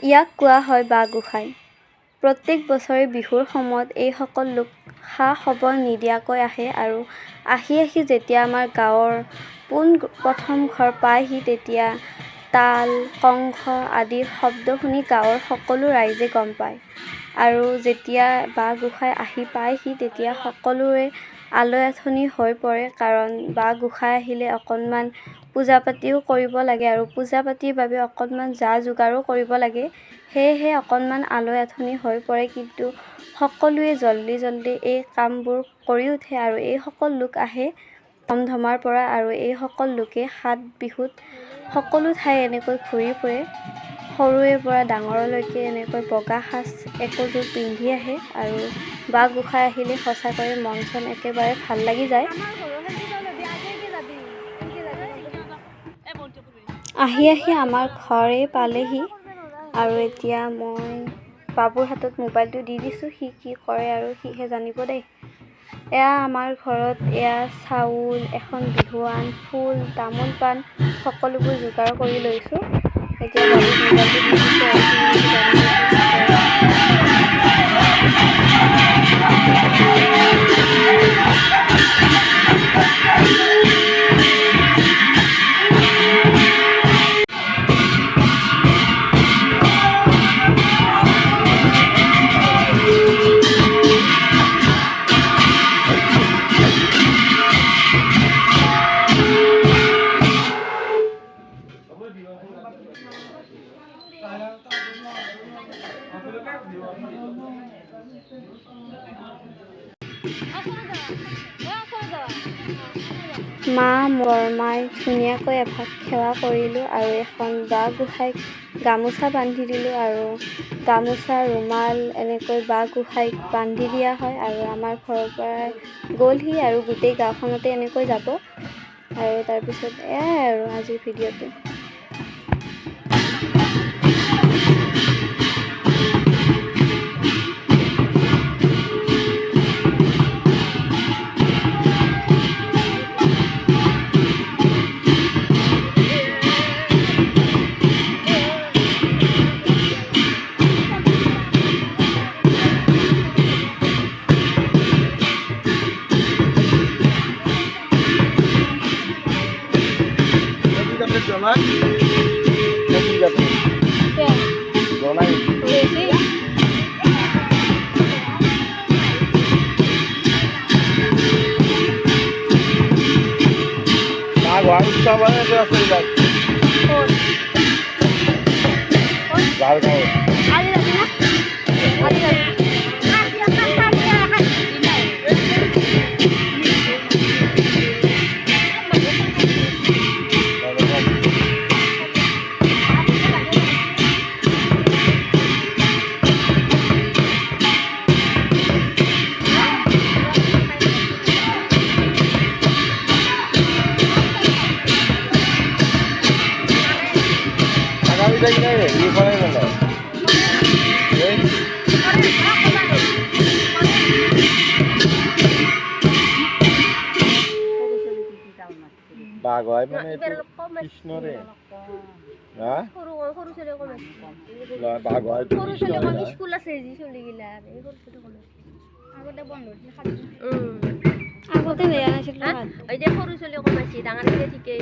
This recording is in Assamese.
ইয়াক কোৱা হয় বাঁহ গোঁসাই। প্ৰত্যেক বছৰে বিহুৰ সময়ত এইসকল লোক খা খবৰ নিদিয়াকৈ আহে আৰু আহি আহি যেতিয়া আমাৰ গাঁৱৰ পোন প্ৰথম ঘৰ পায়হি, তেতিয়া তাল, কংশ আদিৰ শব্দ শুনি গাঁৱৰ সকলো ৰাইজে গম পায়। আৰু যেতিয়া বাঁহ গোঁসাই আহি পায়হি, তেতিয়া সকলোৰে আলৈ আথনি হৈ পৰে, কাৰণ বাঁহ গোঁসাই আহিলে অকণমান পূজা পাতিও কৰিব লাগে আৰু পূজা পাতিৰ বাবে অকণমান যা যোগাৰো কৰিব লাগে। সেয়েহে অকণমান আলৈ আথনি হৈ পৰে, কিন্তু সকলোৱে জল্দি জল্দি এই কামবোৰ কৰি উঠে। আৰু এইসকল লোক আহে ধমধমাৰ পৰা আৰু এইসকল লোকে সাত বিহুত সকলো ঠাই এনেকৈ ঘূৰি ফুৰে। সৰুৰে পৰা ডাঙৰলৈকে এনেকৈ বগা সাজ একোযোৰ পিন্ধি আহে আৰু বাঁহ গোঁসাই আহিলে সঁচাকৈয়ে মন চন একেবাৰে ভাল লাগি যায়। আহি আহি আমাৰ ঘৰেই পালেহি আৰু এতিয়া মই বাবুৰ হাতত মোবাইলটো দি দিছোঁ। সি কি কৰে আৰু সিহে জানিব দেই। এয়া আমাৰ ঘৰত এয়া চাউল, এখন বিহুৱান, ফুল, তামোল পাণ সকলোবোৰ যোগাৰ কৰি লৈছোঁ। এতিয়া বাবুক মোবাইলটো দি দিছোঁ আৰু সি জানিব কি কৰে। মা বৰমাই ধুনীয়াকৈ এভাগ সেৱা কৰিলোঁ আৰু এখন বাঁহ গোঁসাইক গামোচা বান্ধি দিলোঁ। আৰু গামোচা, ৰুমাল এনেকৈ বাঁহ গোঁসাইক বান্ধি দিয়া হয়। আৰু আমাৰ ঘৰৰ পৰাই গ'লহি আৰু গোটেই গাঁওখনতে এনেকৈ যাব। আৰু তাৰপিছত এয়াই আৰু আজিৰ ভিডিঅ'টো। জনাই জনাই। উৎসৱ আছে এইবিলাক যাৰ গাঁৱত। হেৰি কৰে মানে এই বাঘ হয় মানে এইটো কৃষ্ণৰে হা। সৰু সৰু ছোৱালী কম আছে। বাঘ হয়। সৰু ছোৱালী কম, স্কুল আছে যি ছোৱালীগিলা, এই সৰু ছোৱালী কম আছে। আগতে বন্ধ হৈছিল। আগতে বেয়া নাছিল। এতিয়া সৰু ছোৱালী কম আছে, ডাঙৰ গিলা ঠিকেই।